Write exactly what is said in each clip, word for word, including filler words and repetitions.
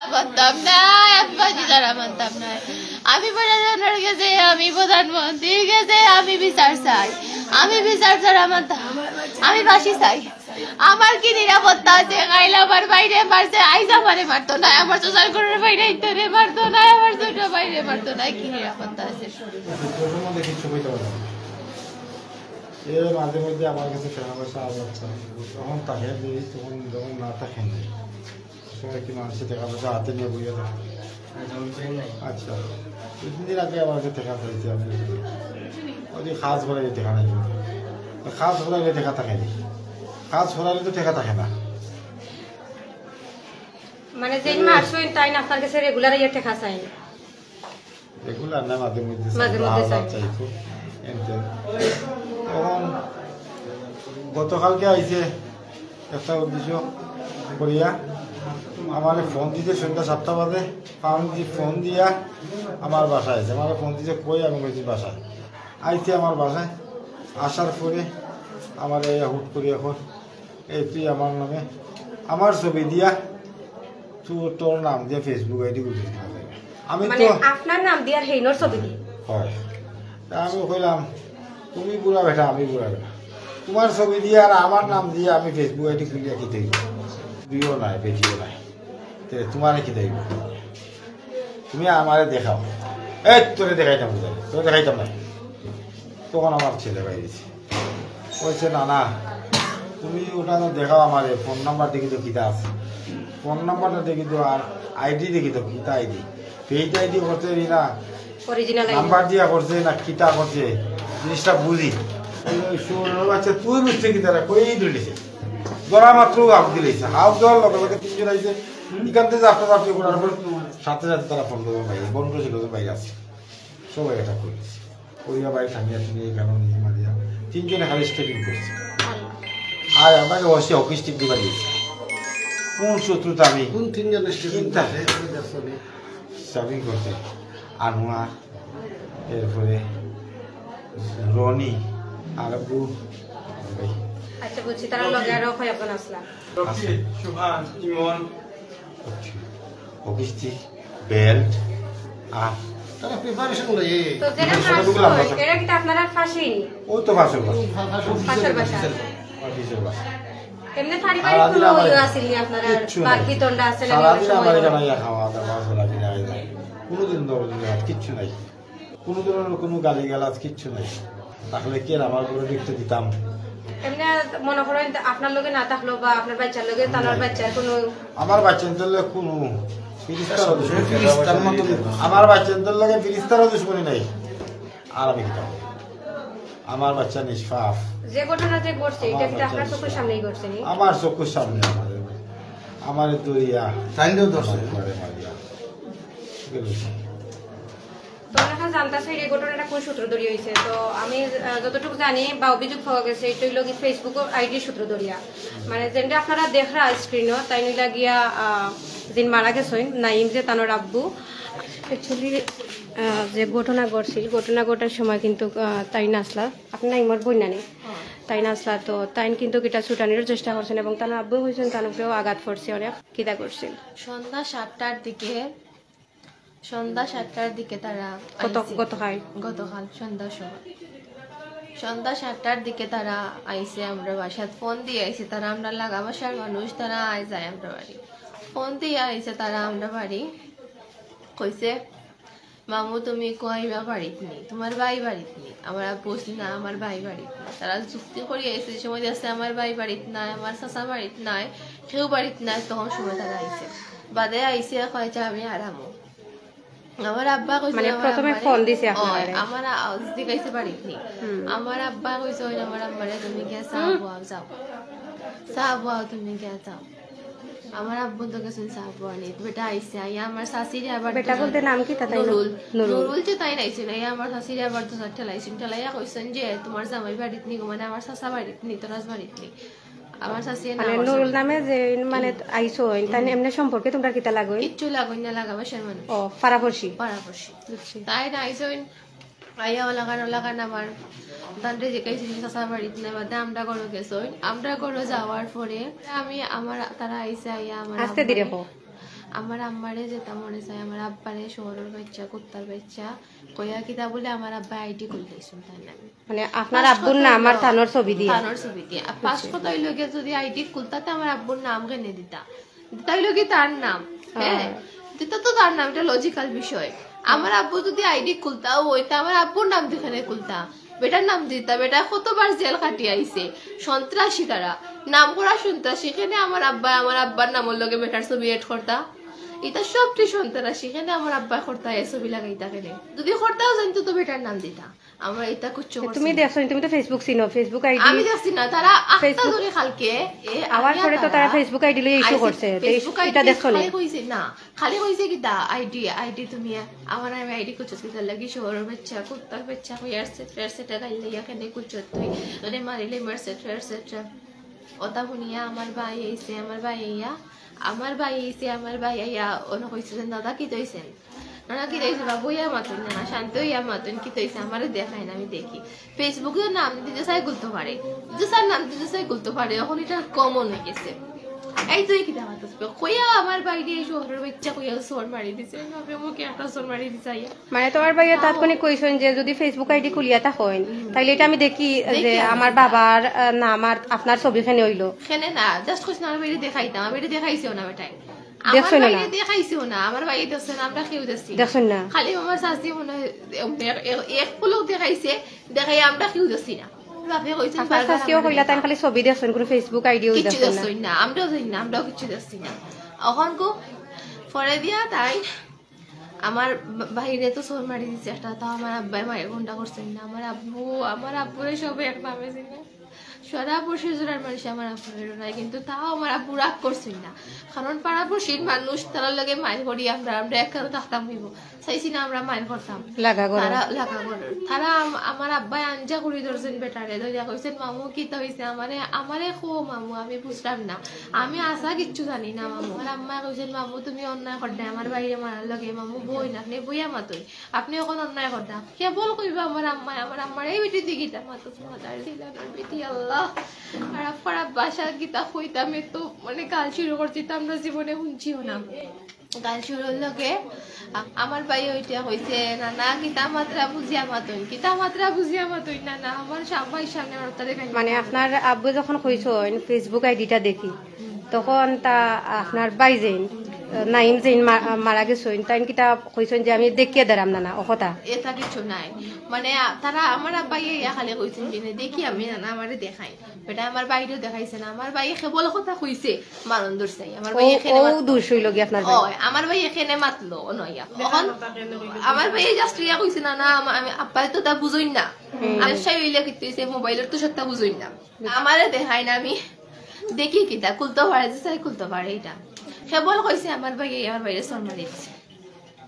মানতাম না, আমি ফাঁসি ছাড়া মানতাম না। আমি প্রশাসনের গেছে, আমি প্রধানমন্ত্রীর গেছে, আমি বিচার চাই, আমি বিচার ছাড়া মানতাম, আমি ফাঁসি চাই। আমার কি নিরাপত্তা আছে? কাইল আমার বাইরে মারছে, আইজ আমারে মারতো না, আমার শ্বশুর ঘরের বাইরে ইতরে মারতো না, আমার ছোট বাইরে মারতো না, কি নিরাপত্তা আছে? এর মধ্যে কিচ্ছু কইতে পারে না। এ মাঝে মধ্যে আমার কাছে টাকা পয়সা আবার চায়। তখন থাকে যে, তখন যখন না থাকে না। সময় কি মানুষের টাকা পয়সা হাতে নিয়ে বইয়া থাকে। আচ্ছা, দুই তিন দিন আগে আমার কাছে টাকা চাইছে, আমি ওই যে কাজ করাইলে টাকা নাই। কাজ করাইলে টাকা থাকে না। কাজ করাইলে তো টাকা থাকে না। মানে, যে মারছইন, তাইন আপনার কাছে রেগুলার আইয়া টাকা চাইন? রেগুলার না, মাঝে মধ্যে চাই, মাঝে মধ্যে চাই। চাই তো, এমনি। তখন গতকালকে আইছে একটা উদ্দেশ্য করিয়া, আমারে ফোন দিছে সন্ধ্যা সাতটা বাজে, ফোন দি-, ফোন দিয়া আমার বাসায় আইছে। আমারে ফোন দিছে, কই? আমি কইছি বাসায়। আইছে আমার বাসায়, আসার পরে আমারে হুট করিয়া কয়, "এই তুই আমার নামে, আমার ছবি দিয়া তুই তোর নাম দিয়া Facebook আইডি খুলছিস না?" আমি মানে তো আপনার নাম দিয়া হেইনর ছবি দি? হয়। তা আমি কইলাম, "তুমি বুড়া বেটা, আমি বুড়া বেটা, তোমার ছবি দিয়া আর আমার নাম দিয়া আমি Facebook আইডি খুলিয়া কিতা অইবো? দুইও নাই, বেটিও নাই, তে তোমারে কিতা অইবো? তুমি আমারে দেখাও।" "এই তোরে দেখাইতাম বুঝাই, তোরে দেখাইতাম না।" তখন আমার ছেলে বাইরেছে, কইছে, "না না, তুমি ওটা তো দেখাও আমারে, ফোন নাম্বার দেখি তো কিতা আছে, ফোন নাম্বারটা দেখি তো, আর আইডি দেখি তো কিতা আইডি, ফেক আইডি করছে নি না, অরিজিনাল আইডি। নাম্বার দিয়া করছে না কিতা করছে, জিনিসটা বুঝি।" ওই সুরের বাচ্চা, তুই বুঝতে কিতা রে? কই ধরেছে, ধরা মাত্র হাফ দিলেছে, হাফ দেওয়ার লগে লগে তিনজন আইছে, এখান থেকে আস্তে আস্তে করার পর সাথে সাথে তারা ফোন করে বাইরে, ফোন করেছিল যে বাইরে আছে, সবাই এটা করেছে। করিয়া বাইরে টানিয়া টানিয়া এই কারণে নিয়ে মারিয়া তিনজনে খালি স্টেপিং করছে। আর আমাকে হচ্ছে হকি স্টিক দিবা দিয়েছে। কোন শত্রুতা আমি কোন তিনজন স্টেপিং চিন্তা করছে? স্টাফিং করছে। আনোয়ার, এরপরে রনি, আর আবু ভাই। আচ্ছা, বুঝছি, তারার লগে আরো কয়েকজন আসলা। রকি, সুহান, ইমন। হকি স্টিক, বেল্ট, আর তারা প্রিপারেশন লয়। তো যেটা ফাঁসি, এটা কিন্তু আপনারা ফাঁসি? ওই তো ফাঁসের বাসা। ফাঁসের বাসা। ফাঁসের বাসা। এমনি পারিবারিক সারাদিন কোনো আমার ইয়ে আছে নি আপনারা? কিচ্ছু নাই। বাকি দণ্ডা আছে না? সারাদিন আমার সময় এখানে ইয়া খাওয়া দাওয়া, চলাফেরা, এই যায়। কোনোদিন দরদ নেই, আর কিচ্ছু নাই। কোনো ধরনের কোনো গালিগালাজ কিচ্ছু নাই। তাহলে কি আর আমার ঘরে ঢুকতে দিতাম? এমনি মনে করেন, আপনার লগে না থাকলো বা আপনার বাচ্চার লগে, তানোর নাই। বাচ্চার কোনো আমার বাচ্চার লগে কোনো ফিরিস্তারও দুশমনি নাই। ফিরিস্তার মতো। আমার বাচ্চার লগে ফিরিস্তারও দুশমনি নাই। আর আমি কি করবো? আমার বাচ্চা নিষ্পাপ। যে ঘটনা যে ঘটছে, এটা আমার কিন্তু বাচ্চা আপনার চোখের নিষ্পাপ। সামনেই ঘটছে নি? আমার চোখের সামনে আমার, আমার দরিয়া তাইলেও ধরছে। আমার ঘরে মারিয়া। ঠিক আছে? তো আমরা এখন জানতে চাই এই ঘটনাটা কোন সূত্র ধরিয়া হইছে। তো আমি, আহ, যতটুকু জানি বা অভিযোগ পাওয়া গেছে, এটা হইলো কি Facebook আইডির সূত্র ধরিয়া। মানে, যেটা আপনারা দেখরা স্ক্রিনও, তাইন অইলা গিয়া, আহ, যিন মারা গেছইন, নাইম যে তানোর আব্বু। Actually, আহ, যে ঘটনা ঘটছিল, ঘটনা ঘটার সময় কিন্তু, আহ, তাইন আছলা, আপনি নাইমর বইন নানি? তাইন আছলা, তো তাইন কিন্তু কিতা ছুটানির চেষ্টা করছেন এবং তানোর আব্বু কইছেন তানোর উপরেও আঘাত পড়ছে অনেক, কিতা করছিল। সন্ধ্যা সাতটার দিকে, সন্ধ্যা সাতটার দিকে তারা কত, আইছে। গতকাল? গতকাল সন্ধ্যার সময়। সন্ধ্যা সাতটার দিকে তারা আইছে আমরা বাসাত, ফোন দিয়া আইছে, তারা আমরা লাগা বাসার মানুষ, তারা আই যায় আমরা বাড়ি। ফোন দিয়া আইছে তারা আমরা বাড়ি, কইছে, "মামু, তুমি কই বা বাড়িত নি? তোমার ভাই বাড়িত নি?" আমার আব্বু কইছে, "না, আমার ভাই বাড়িত নি।" তারা যুক্তি করি আইছে, যে সময় দেখছে আমার ভাই বাড়িত নাই, আমার চাচা বাড়িত নাই, কেউ বাড়িত নাই, তখন সময় তারা আইছে। বাদে আইছে, কয় যে, "আমি আরামো।" আমার আব্বা কইছে, মানে, আমার প্রথমে আব্বারে ফোন দিছে ওই, আপনারে? আমার আ-, জিগাইছে বাড়িত নি। হুম। আমার আব্বা কইছে, ওই, আমার আম্মারে, "তুমি গিয়া চা হুম। বওয়াও, যাও। চা বওয়াও, তুমি গিয়া যাও।" আমার আব্বু তো গেছেন চা বওয়ানি। বেটা আইছে, আইয়া আমার চাচিরে আবার বেটা দুজন বলতে নাম কিতা তাইন? নুরুল। নুরুল। নুরুল যে তাইন আইছে না, আইয়া আমার চাচিরে আবার দুজন ঠেলাইছেন। ঠেলাইয়া কইছেন যে, "তোমার জামাই বাড়িত নি গো, মানে আমার চাচা বাড়িত নি, তোরাজ বাড়িত নি।" আমার চাচিয়ে না মানে আমার নুরুল চাচি। নামে যে, মানে, হুম। আইছইন, তাইন হুম। এমনি সম্পর্কে তোমরা কিতা লাগইন? কিচ্ছু লাগইন না, লাগা বাসার মানুষ। ও, পাড়াপড়শি? পাড়াপড়শি। বুঝছি। তাইন আইছইন, আইয়া ওলাখান ওলাখান আমার তানরে জিকাইছি যে চাচা বাড়িত নাই, বাদে আমরা ঘরো গেছইন। আমরা ঘরো যাওয়ার পরে আমি আমার, তারা আইছে আইয়া আমার আস্তে ধীরে আম্মারে কও। আমার আম্মারে যেটা মনে চায়, আমার আব্বারে শহরের বাচ্চা, কুত্তার বাচ্চা কইয়া কিতা বলে আমার আব্বা আইডি খুললাইছইন তার নামে। মানে আপনার আব্বুর নাম আর তানর ছবি দিয়া? তানর ছবি দিয়া। আর পাঁচ কথা হইল গিয়া, যদি আইডি খুলতা, তে আমার আব্বুর নাম কেনে দিতা? দিতা হইল কি তার নাম? হ্যাঁ, দিতা তো তার নাম, এটা লজিক্যাল বিষয়। আমার আব্বু যদি আইডি খুলতা অইতা, আমার আব্বুর নাম দি কেনে খুলতা? বেটার নাম দিতা, বেটা কতবার জেল খাটিয়া আইছে, সন্ত্রাসী তারা, নাম করা সন্ত্রাসী। কেনে আমার আব্বা, আমার আব্বার নামর লগে বেটার ছবি অ্যাড করতা? ইতা সবটি সন্ত্রাসী। কেনে আমার আব্বা করতা, এ ছবি লাগাইতা কেনে? যদি করতাও জানতো তো বেটার নাম দিতা। আমরা ইতা কিচ্ছু করছি তুমি না। দেখছো নি? তুমি তো ফেসবুক চিনো, ফেসবুক আইডি। আমি দেখছি না, তারা আখতা Facebook ধরে কালকে এ, আওয়ার আইয়া পরে তো তারা তারা ফেসবুক আইডি লই ইস্যু আইছে, করছে, তো ফেসবুক ইস- আইডি এটা দেখছো নি? খালি কইছে না, খালি কইছে কিতা আইডি, আইডি তুমি আমার নামে আইডি করছো কিতা লাগি, শহরের বাচ্চা, কুত্তার বাচ্চা, কইয়া এটসেট্রা এটসেট্রা গাইল লইয়া কেনে করছো তুই, তোরে মারিলে মার এটসেট্রা এটসেট্রা। ওটা শুনিয়া আমার ভাই আইছে, আমার ভাই আইয়া, আমার ভাই আইছে, আমার ভাই আইয়া ওনে কইছে যে, "দাদা, কিতা অইছে? না, না, কিতা অইছে? বাবু, ইয়া মাতুন না, শান্ত ইয়া মাতুন, কিতা অইছে? আমারে দেখাইন, আমি দেখি।" ফেসবুকে নাম দিতে চাই গুলতে পারে, যে স্যার নাম দিতে চাই গুলতে পারে, এখন এটা কমন হয়ে গেছে। এই তুই কিতা মাতুস? কইয়া আমার বাইরে এই শহরের বাচ্চা কইয়া চোর মারি দিছে, আমি ভাবি, মুখে একটা চোর মারি দিছে আইয়া। মানে তোমার ভাইয়ে তাৎক্ষণিক কইছইন যে যদি ফেসবুক আইডি খুলিয়া থাকইন, তাইলে এটা আমি দেখি যে দেখি আমি। আমার বাবার আহ, নাম আর আপনার ছবি কেনে অইলো। কেনে না, জাস্ট কইছে না, আমি বাইরে দেখাইতাম, আমি বাইরে দেখাইছেও না বেটায়। দেখছো আমার না? বাইরে দেখাইছেও না, আমরা কেউ দেখছি না। দেখছইন না? খালি আমার শাশি মনে হয় এম-, এক, এক, এক পলক দেখাইছে, দেখাই আমরা কেউ দেখছি না। বাপে কইছেন আপনার বারবার শাশিও আমারে কইলা তাই দেখা। খালি ছবি দেখছইন, কোনো ফেসবুক আইডিও কিচ্ছু দেখছইন না। দেখছইন না, আমরাও জানি না, আমরাও কিচ্ছু দেখছি না। অখন কো পরে দিয়া তাই আমার বা-, বাইরে তো চোর মারি দিছে একটা, তাও আমার আব্বায় মায়ের ঘন্টা করছেন না। আমার আব্বু, আমার আব্বুরে সবে এক নামে চিনে। সারা পড়শি জোড়ার মানুষ আমার আব্বুরে নাই, কিন্তু তাও আমার আব্বু রাগ করছেন না, কারণ পাড়াপড়শির মানুষ, তারার লগে মাইর করি আমরা, আমরা একসাথে থাকতাম হইব, চাইছি না আমরা মাইর করতাম। লাগা করো। তারা লাগা করো। তারা আম-, আমার আব্বায় আঞ্জা করি ধরছেন বেটারে, ধরিয়া কইছেন, "মামু, কিতা হইছে? আমারে, আমারে কো মামু, আমি বুঝলাম না, আমি আসা কিচ্ছু জানি না মামু।" আমার আম্মায় কইছেন, "মামু, তুমি অন্যায় করলে আমার বাইরে মারার লগে, মামু বই না, আপনি বইয়া মাতই, আপনি এখন অন্যায় করলে।" কেবল কইবা আমার আম্মায়, আমার আম্মার এই বেটি দিকে মাতো, মাতার দিলা না বেটি, আল্লাহ। আর আপনারা বাসা কিতা কইতাম, এ তো মানে গাল শুরু করছি, তো আমরা জীবনে শুনছিও না। গাল শুরুর লগে আ-, আমার ভাই ওইটা কইছে, "না, না, কিতা মাতরা বুঝিয়া মাতইন, কিতা মাতরা বুঝিয়া মাতইন, না, না, আমার সা-, ভাইর সামনে আমার তারে গালি।" মানে আপনার আব্বু যখন কইছইন ফেসবুক আইডিটা দেখি, তখন তা আপনার ভাই যেইন, নাইম যেইন মা-, মারা গেছইন, তাইন কিতা কইছইন যে আমি দেখিয়া দাঁড়াম না, না, ও কথা? এটা কিছু নাই। মানে, আ, তারা আমার আব্বাই ইয়া খালি কইছেন যে, "দেখি আমি না, না, আমারে দেখাই।" বেটা আমার বাইরেও দেখাইছে না, আমার ভাই কেবল কথা কইছে, মারণ ধরছে। আমার ও, ভাই এখানে ও মাত-, দুষ হইল গিয়া আপনার ভাই। ওই, আমার ভাই এখানে মাতলো, ও নয়া। এখন আমার ভাই জাস্ট ইয়া কইছে, "না, না, আমা-, আমি আব্বাই তো তা বুঝইন না।" আমি সেই হইলে কিতা হইছে, মোবাইলের তো সবটা বুঝইন না। আমারে দেখাই না, আমি দেখি কিতা, খুলতে পারে, যে চাই খুলতে পারে এটা। কেবল কইছে আমার ভাই, আমার বাইরে চোর মারি দিছে।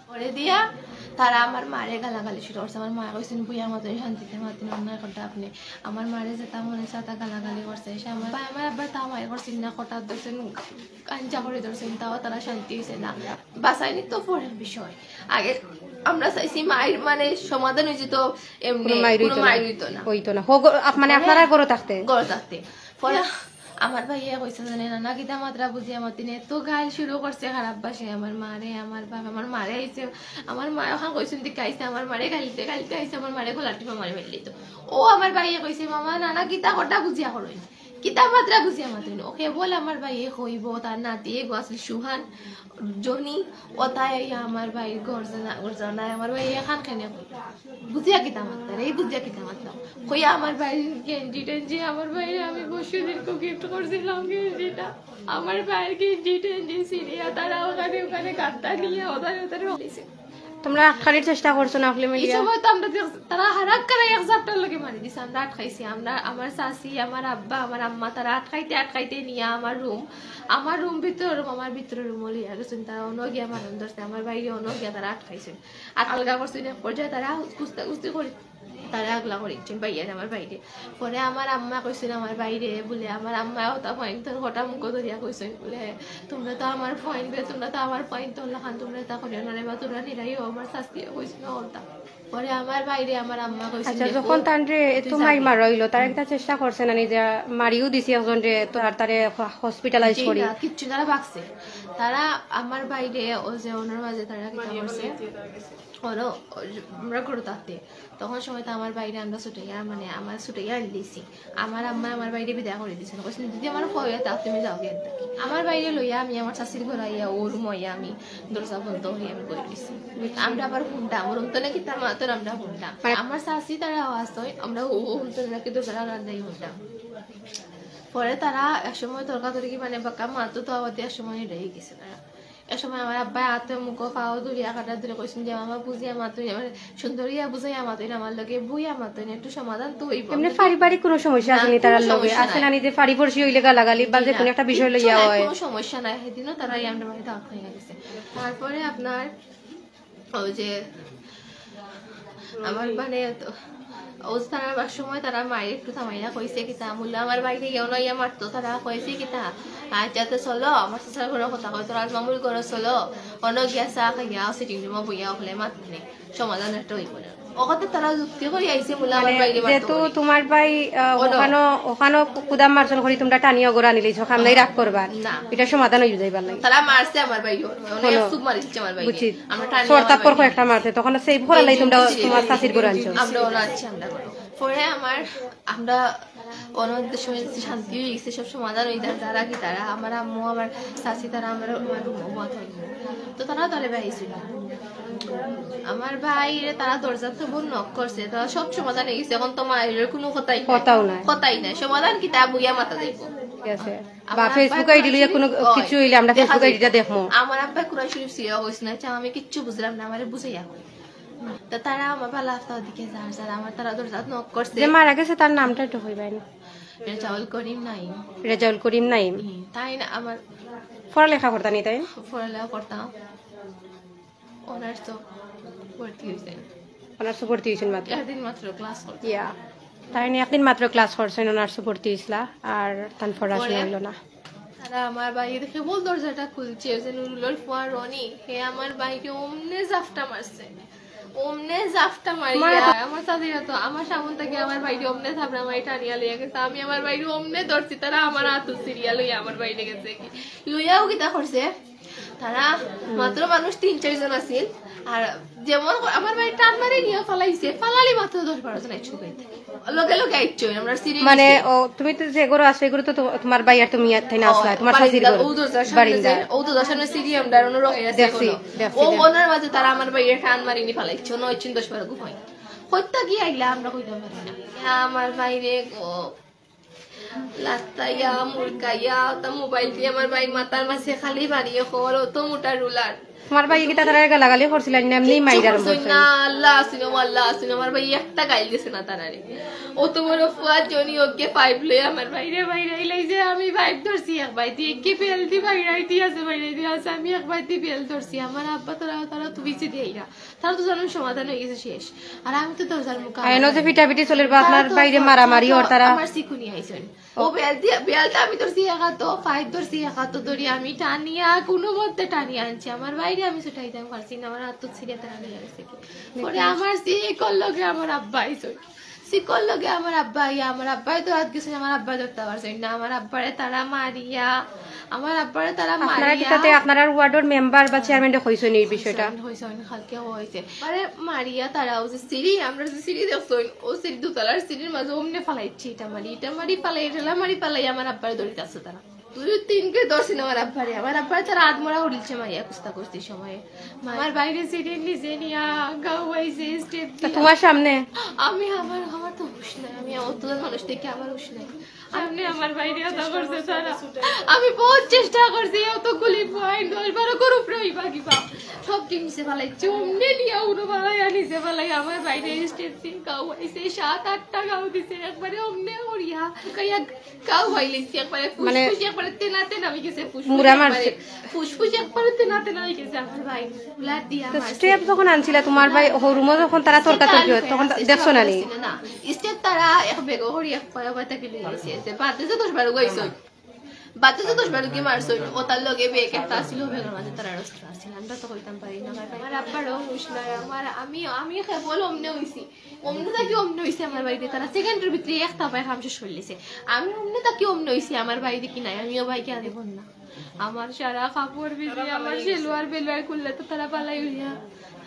পরে দিয়া তারা আমার মারে গালাগালি শুরু করছে। আমার মায়ে কইছেন, "বইয়া মাতইন, শান্তিতে মাতইন, অন্যায় করতে আপনি।" আমার মারে যেটা মনে চায় তা গালাগালি করছে। সে আমার ভাই, আমার আব্বা তা মায়ের করছেন না, কটার ধরছেন, কাঞ্চা করে ধরছেন, তাও তারা শান্তি হইছে না। বাসাইনি তো পরের বিষয়। আগে আমরা চাইছি মায়ের মানে সমাধান হইছে তো এমনি কোনো মাইর কোনো হইতো না। মাইর হইতো না। হইতো না। হো, গো-, আপ-, মানে আপনারা ঘরো থাকতে? ঘরো থাকতে। পরে আমার ভাইয়ে কইছে জানে না, না কিতা মাতরা বুঝিয়া মাতিন, এত গাইল শুরু করছে খারাপ ভাষায় আমার মারে, আমার বাপ, আমার মারে আইছে, আমার মা ওখান কইছেন দিকে আইছে, আমার মারে গাইলতে গাইলতে আইছে, আমার মারে গলা টিপা মারি ফেললি তো। ও আমার ভাইয়ে কইছে, "মামা, না, না, কিতা কটা বুঝিয়া করইন, কিতা মাতরা বুঝিয়া মাতইন।" ওকে বল আমার ভাইয়ে কইব, তার নাতি এগো আসলে সুহান, জনি, ওতায় আইয়া আমার ভাইর ঘর জানা, ঘর জানায়, আমার ভাই এখান কেনে কই? বুঝিয়া কিতা মাততাম, এই বুঝিয়া কিতা মাততাম? কইয়া আমার ভাইর গেঞ্জি টেঞ্জি, আমার ভাইরে আমি পরশু দিনকে গিফট করছিলাম গেঞ্জিটা। আমার ভাইর গেঞ্জি টেঞ্জি ছিঁড়িয়া তারা ওখানে ওখানে গাদ্দা নিয়া ওধারে ওধারে ফেলিছে। তোমরা আটকানির চেষ্টা করছো না, অকলে এই মিলিয়া? সময় তো আমরা দেখ-, তারা হারাক করে এক ঝাপটার লগে মারি দিছে, আমরা আটকাইছি। আমরা, আমার চাচি, আমার আব্বা, আমার আম্মা, তারা আটকাইতে আটকাইতে নিয়া আমার রুম, আমার রুম ভিতরে রুম, আমার ভিতরে রুম লইয়া গেছেন। তারা অনো গিয়া মারণ ধরছে, আমার বাইরে অনো গিয়া তারা আটকাইছেন। আর আলগা করছেন, এক পর্যায়ে তারা কুস্তা কুস্তি করি, তারা আগলা করি দিচ্ছেন বাইরে, আমার বাইরে। পরে আমার আম্মা কইছেন আমার বাইরে বলে, আমার আম্মা ওটা পয়েন্ট ধর, ওটা মুখো ধরিয়া কইছেন বলে, "তোমরা তো আমার পয়েন্ট বে, তোমরা তো আমার পয়েন্ট ধরলা খান, তোমরা এটা করিও না রে বা, তোমরা নিরাইও আমার শাস্তি হইছে না ওটা।" পরে আমার ভাইরে আমার আম্মা কইছিল, আচ্ছা, "দেখো, যখন তানরে তুই এত মাইর যাবি।" মারা হইলো, তারা একটা চেষ্টা করছে না নিজে মারিও দিছে একজন রে, তো আর তারে হসপিটালাইজ জি করি? না, কিচ্ছু, তারা ভাগছে। তারা আমার ভাইরে, ও যে ওনার মাঝে তারা কিতা করছে, ওরও, আমরা ঘরে থাকতে, তখন সময় তো আমার ভাইরে আমরা ছুটাইয়া, মানে, আমার ছুটাইয়া আনলিছি। আমার আম্মা আমার ভাইরে বিদায় করে দিয়েছিল, কইছিল, "যদি আমার ফয়া তা তুমি যাও গিয়া।" আমার ভাইরে লইয়া আমি আমার চাচির ঘরে আইয়া, ও রুম আইয়া আমি দরজা বন্ধ হইয়া আমি বই রইছি। আমরা আবার হুনতাম, ওর তো নাকি তার মা তো আমরা হুনতাম। মানে আমার চাচি তারা আওয়াজ তো, আমরা ও হুনতো নাকি দরজা লাগান দেয় হুনতাম। পরে তারা এক সময় তর্কাতর্কি, মানে, বাক্কা মাতো তো আবার এক সময় রেডি গেছে তারা। এক সময় আমার আব্বায় আতে মুখো পাও ধরিয়া কাটা ধরে কইছেন যে, "মামা, বুঝিয়া মাতইন, আমার সুন্দরিয়া বুঝাইয়া মাতইন, আমার লগে বইয়া মাতইন, একটু সমাধান তো হইব।" এমনি পারিবারিক কোনো সমস্যা আছে নি তারার লগে? আছে না নি যে পারিপড়শি হইলে গালাগালি বা যে কোনো একটা বিষয় লইয়া হয়? কোনো সমস্যা নাই। সেদিনও তারা এই আমরা বাড়িতে আপ হয়ে গেছে। তারপরে আপনার ওই যে আমার মানে তো, ও তারা আবার সময় তারা মায়ের একটু থামাইয়া কইছে কিতা, "মুলা আমার বাইরে গেও না, ইয়া মারতো।" তারা কইছে কিতা, "আচ্ছা, তো চলো, আমার চাচার ঘরে কথা কই, তোর আজ মামুর ঘরে চলো, অন্য গিয়া চা খাইয়া সিটিং রুমে বইয়া হলে মাত নেই, সমাধান একটা হইব না।" ও কথা তারা যুক্তি করে আইছে, "মুলা আমার মানে বাইরে মারতো।" যেহেতু তোমার ভাই, আহ, ওখানো, ওখানো কুদাম মারছন করি তোমরা টানিয়া ওগরে আনিলিছো, খামনাই রাগ করবা, না। এটা সমাধান হইয়া যাইবার লাগে। তারা মারছে আমার ভাইরে, অনেক খুব মারিছে আমার ভাইরে। বুঝছি। আমরা টানিয়া চড় থাপ্পড় কয়েকটা মারছে, তখন সেভ করার লাগি তোমরা তোমার চাচির ঘরে আনছো। আমরা ওরা আছি, আমরা করো। পরে আমার, আমরা অনেক সময় শান্তি হয়ে গেছে, সব সমাধান হয়ে যায়। তারা কি তারা, আমার আম্মু, আমার চাচি, তারা আমার, আমার মাথা, তো তারা তাহলে ভাই ছিল। আমার ভাইরে তারা দরজা তো বোন নক করছে, তারা সব সমাধান হয়ে গেছে। এখন তো মায়ের কোনো কথাই নাই। কথাও নাই। কথাই নাই। সমাধান কি তা বইয়া মাথা দেখবো। ঠিক আছে। বা Facebook আইডি লইয়া কোনো কিছু হইলে আমরা Facebook আইডিটা দেখমু। আমার আব্বা কুরআন শরীফ সিরিয়া হইছে না, আচ্ছা, আমি কিচ্ছু বুঝলাম না, আমারে বুঝাইয়া কই। তা তারা আমার ভালা আস্তা ওদিকে যার যার, আমার তারা দরজা নক করছে। যে মারা গেছে তার নামটা একটু কইবায় না? রেজাউল করিম নাইম। রেজাউল করিম নাইম। হুম, তাই না আমার পড়ালেখা করতা নি তাই? পড়ালেখা করতাম। অনার্স তো ভর্তি হইছে। অনার্স ভর্তি হইছেন মাত্র? একদিন মাত্র ক্লাস করছি। ইয়া। তাই নি একদিন মাত্র ক্লাস করছেন, অনার্স ভর্তি হইছিলা, আর তান পড়াশোনা হইল না। তারা আমার ভাইরে কেবল দরজাটা খুলছে, ওই যে নুরুলর ফুয়া রনি, হে আমার ভাইরে অমনে জাফটা মারছে, অমনে জাফটা মারিয়া। আমার চাচিরা তো আমার সামন থেকে আমার ভাইরে অমনে থাপড়া মারি টানিয়া লইয়া গেছে, আমি আমার ভাইরে অমনে ধরছি, তারা আমার আতো সিরিয়া লইয়া আমার ভাইরে গেছে কি লইয়াও কিতা করছে। তারা মাত্র মানুষ তিন চারজন আছিল, আর যেমন আমার ভাইরে টান মারি নিয়া ফালাইছে, ফালালি মাত্র দশ বারো জন আইছে। লগে লগে আইছে, আমরা সিঁড়ি মানে নিচে। ও, তুমি তো যে ঘরো আছো, এগুলো তো তো-, তোমার ভাই আর তুমি আর তাই না ও, আসলা, তোমার বারিন্দা, শাশুড়ি ঘর। ও দরজার সামনে বারিন্দা। যে, ও দরজার সামনে সিঁড়ি আমরা অন্য রকম আছে দেখছি, এখনো। দেখছি, ও দেখছি। ওনার মাঝে তারা আমার ভাইরে টান মারি নি ফালাইছে, নয় চিন দশ বারো গুফাই। কইতা কি আইলা আমরা কইতাম পারি না। আমার ভাইরে গো, লাত্তাইয়া, মুরকাইয়া, ওটা মোবাইল দিয়া আমার ভাইর মাথার মাঝে খালি বাড়িয়ে খবর, অত মোটা রুলার। তোমার ভাই কিতা তারা গালাগালি করছিলেন না, এমনি মাইর আরম্ভ করছেন? না, আল্লাহ আসিনো, আল্লাহ আসিনো, আমার ভাই একটা গাইল দিছে না তারারে। অত বড় ফুয়া জনি ওকে ফাইভ লই আমার ভাইরে বাইরাই লাইছে, আমি ফাইভ ধরছি এক বাই দিয়ে, কি বেল দি বাইরাই দি আছে, বাইরাই দি আছে, আমি এক বাই দি বেল ধরছি। আমার আব্বা তারা, তারা তুই দিছে দিয়ে আইরা। তারা তো জানেন সমাধান হয়ে গেছে শেষ, আর আমি তো দরজার মুখে আইনো যে ফিটাফিটি চলের বা আপনার বাইরে মারামারি ওর তারা। আমার সিকুনি আইছেন। ও বেল দিয়া, বেলটা আমি ধরছি এক হাতো, ফাইভ ধরছি এক হাতো, ধরি আমি টানিয়া, কোনো মতে টানিয়া আনছি। আমার ভাইরে আমি ছুটাইতাম পারছি না, আমার হাত তো ছিঁড়ে তারা নিয়ে গেছে কি। পরে আমার সিকর লগে আমার আব্বা আইছে। সিকর লগে আমার আব্বা আইয়া, আমার আব্বাই তো হাত গেছে, আমার আব্বা ধরতে পারছে না। আমার আব্বারে তারা মারিয়া, আমার আব্বারে তারা আপনারা কি মারিয়া। তাতে আপনারার ওয়ার্ডর মেম্বার বা চেয়ারম্যানরে কইছেন এই বিষয়টা? কইছেন, কইছেন, কালকে হয়েছে। আরে মারিয়া তারা ওই যে সিঁড়ি, আমরা যে সিঁড়ি দেখছেন, ও সিঁড়ি দোতলার সিঁড়ির মাঝে অমনে ফালাইছি, ইটা মারি, ইটা মারি ফালাই, ঠেলা মারি ফালাই আমার আব্বারে ধরিতে আছে তারা। দুই তিনকে ধরছি না আমার আব্বারে, আমার আব্বারে তারা আধমরা উড়িলছে মারিয়া কুস্তা করছি সময়ে। আমার ভাইরে সিঁড়ির নিচে নিয়া গাও আইছে স্টেপ দিয়া। তোমার সামনে? আমি আমার, আমার তো হুশ নাই, আমি অত মানুষ দেখে আমার হুশ নাই। সামনে আমার ভাইরে আদা করছে তারা। আমি বহুত চেষ্টা করছি, অত গুলি পয়েন্ট দশ বারো গ্রুপ রই বাকি বাপ। সব টিম নিচে ফালাইছে, অমনে নিয়া উনো ফালাই আর নিচে ফালাই আমার ভাইরে স্টেপ দিয়া গাও আইছে, সাত আটটা গাও দিছে, একবারে অমনে করিয়া। কাইয়া গাও হইলিছি, একবারে মানে ফুসফুস, একবারে তেনা তেনা হয়ে গেছে, ফুসফুস মুড়া একবারে, মারছে। ফুসফুস একবারে তেনা তেনা হয়ে গেছে আমার ভাই। ব্লাড দিয়া তো মারছে। স্টেপ যখন আনছিলা তোমার ভাই, ও রুমো যখন তারা তর্কাতর্কি হয়, তখন দেখছো না নি? না, স্টেপ তারা এক বেগো করি এক পায়া পাতা গিলি গেছে। যে বাদে যে দশ বারো গাইছে। বাচ্চা তো দশ বারো কি মারছইন, ও তার লগে বেগ একটা আছিল, বেগর মাঝে তারা রস্তা আছিল, আমরা তো কইতাম পারি না। আমার আব্বারও হুশ নাই, আমার, আমি, আমি কেবল অমনে হইছি, অমনে থাকি অমনে হইছে আমার বাড়িতে, তারা সেকেন্ডের ভিতরে এক থাবায় কাম শেষ করিলিছে। আমি অমনে থাকি অমনে হইছি, আমার বাড়িতে কি নাই, আমিও ভাই কে আগে বল না। আমার সারা কাপড় ভিজি, আমার সেলুয়ার বেলুয়ার খুললে তো তারা পালাই উড়িয়া।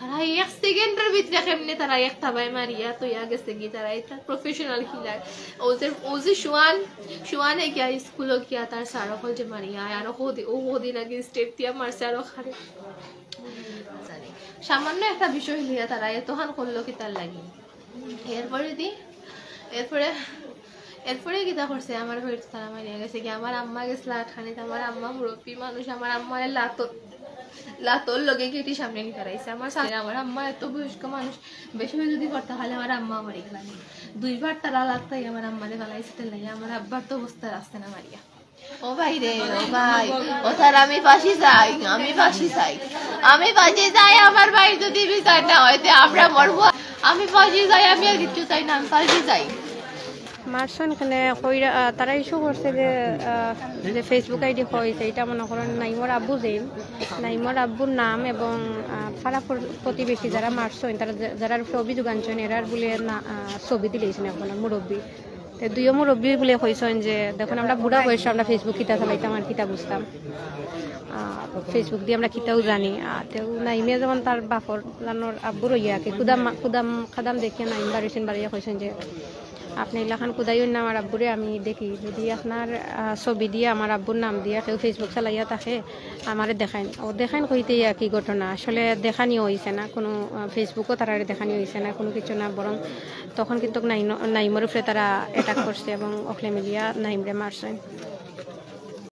তারা এক সেকেন্ডের ভিতরে কেমনে তারা এক থাবায় মারিয়া তইয়া গেছে কি, তারা এটা প্রফেশনাল কিলার। ও যে, ও যে সুয়ান, সুয়ানে গিয়া স্কুলো গিয়া তার স্যার অকল যে মারিয়া, আর ও কদি-, ও কদিন আগে স্টেপ দিয়া মারছে আর ওখানে। সামান্য একটা বিষয় লইয়া তারা এতখান করলো কি তার লাগি। এরপরে দি, এরপরে, এরপরে কিতা করছে, আমার বাড়িত তারা মারিয়া গেছে কি, আমার আম্মা গেছলা আটখানিত, আমার আম্মা মুরব্বী মানুষ, আমার আম্মারে লাতর, লাতর লগে গেটি সামনে নিতে রাইছে। আমার সামনে আমার আম্মা এত বয়স্ক মানুষ, বেশি যদি করতে হলে আমার আম্মা মরে গেলাম। দুইবার তারা লাত্তাই আমার আম্মারে ফালাইছে, তার লাগি আমার আব্বার তো অবস্থা রাখছে না মারিয়া। ও ভাই রে, ও ভাই, ও স্যার, আমি ফাঁসি চাই, আমি ফাঁসি চাই, আমি ফাঁসি চাই। আমার ভাই যদি বিচার না হয়, তে আমরা মরবো। আমি ফাঁসি চাই, আমি আর কিচ্ছু চাই না, আমি ফাঁসি চাই। মারছইন কেনে কইরা, আহ, তারা ইস্যু করছে যে, আহ, যে Facebook আইডি কইছে, এটা মনে করেন নাইমর আব্বু যেইন, নাইমর আব্বুর নাম এবং, আহ, পাড়া প্র-, প্রতিবেশী যারা মারছইন, তারা যে-, যারার উপরে অভিযোগ আনছইন, এরার বুলে না, আহ, ছবি দিলাইছইন এখন মুরব্বী। তে দুইও মুরব্বী বুলে কইছইন যে, "দেখুন, আমরা বুড়া বয়সে আমরা Facebook কিতা চালাইতাম আর কিতা বুঝতাম। আহ, Facebook দি আমরা কিতাও জানি।" আহ, তেউ নাইমে যেমন তার বাপর লানোর আব্বু রইয়া কি, কুদাম, কুদাম খাদাম দেখিয়া নাইম বাড়িছেন বাড়িয়া কইছইন যে, "আপনি ইলাখান কুদাইন না আমার আব্বুরে, আমি দেখি। যদি আপনার, আহ, ছবি দিয়া আমার আব্বুর নাম দিয়া কেউ Facebook চালাইয়া থাকে, আমারে দেখাইন।" ও দেখাইন কইতে ইয়া কি ঘটনা। আসলে দেখানি হইছে না, কোনো, আহ, Facebook-ও তারারে দেখানি হইছে না, কোনো কিছু না, বরং তখন কিন্তু নাইন-, নাইমর উপরে তারা অ্যাটাক করছে এবং অকলে মিলিয়া নাইমরে মারছইন।